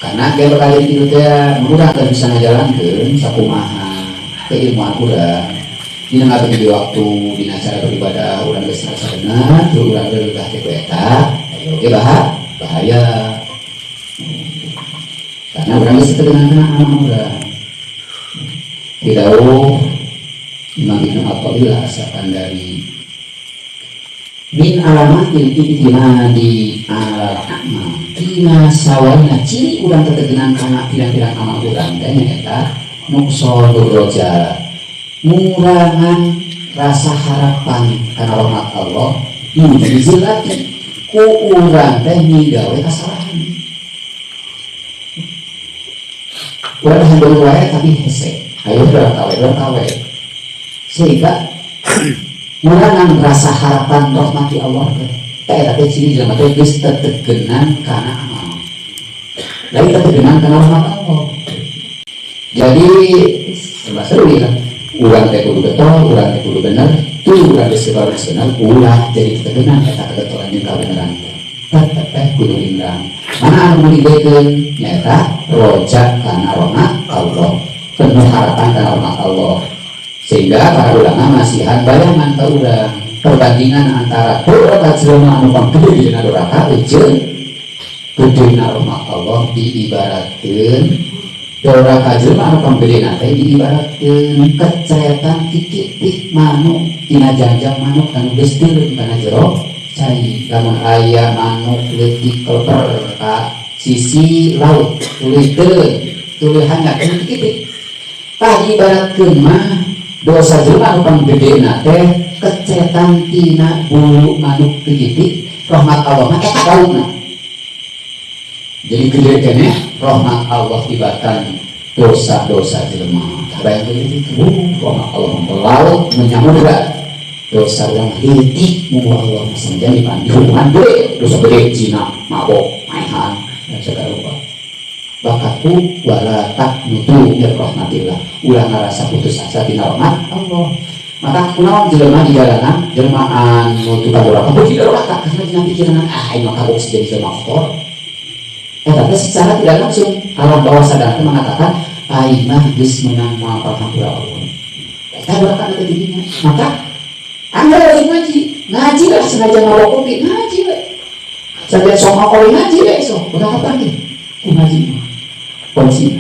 Karena kayak bakal jadi kitu teh urang teh bisa ngajalankeun sakumaha keilmuan urang dina ngabagi waktu dina cara beribadah urang geus ngarasa bener terus urang leulah teh ku eta ayo ge bahaya karena urang geus teu kana amal urang. Didawuh Imam Ibnu Athaillah asapan dari min alamatil i'timadi alal amal tina sawaina ciri urang tetegenan kana pirang-pirang amal urang teh nyaeta nuqsanur roja, ngurangan rasa harapan kana rahmat Allah yujizilati ku urang teh migawe kasalahan. Urang hayang wae tapi hese ayo urang kawe sehingga ngurangan rasa harapan rahmati Allah teh eta teh ciri jelema teh geus tetegenan kana amal lain tetegenan kana rahmat Allah. Jadi serba seru ya, urang teh kudu getol, urang teh kudu bener, tuh urang geus getol geus bener ulah jadi tetegenan eta kegetolan jeung kabeneran teh tetep teh kudu ringrang. Mana anu digekeun nyaeta roja kana rahmat Allah, penuh harapan kana rahmat Allah. Sehingga para ulama masihan bayangan ke urang perbandingan antara doraka jelema anu panggede dina doraka jeung gedena rahmat Allah diibaratkeun doraka jelema anu panggedena teh diibaratkeun keceretan titik manuk tina jangjang manuk anu geus teureum kana jero cai. Lamun aya manuk leutik kleper ka sisi laut tuluy teureum tuluy hanya titik tah diibaratkeun mah dosa jelema anu panggedena teh kecetan tina bulu manuk titik rahmat Allah mah eta lautna. Jadi gede keneh rahmat Allah tibatan dosa-dosa jelema. Tah bayangkeun itu, rahmat Allah melaut menyamudra dosa urang leutik muga Allah sanajan dipanggil gede dosa gede zina mabok maehan dan segala rupa. Bakatu wala taqnutu min rahmatillah ulah ngarasa putus asa tina rahmat Allah. Maka kunaon jelema di jalanan jelema anu tukang doraka beuki doraka karena dina pikiran ah aing mah kabok jadi jelema kotor. Eta teh secara tidak langsung alam bawah sadar teh mengatakan aing mah geus meunang moal hampura Allah. Eta doraka teh didinya. Maka anda harus ngaji, ngaji lah sengaja mabok kopi ngaji we. Sengaja sok ngakoli ngaji we sok, udah kapan nih? Ku ngaji mah. Kunci.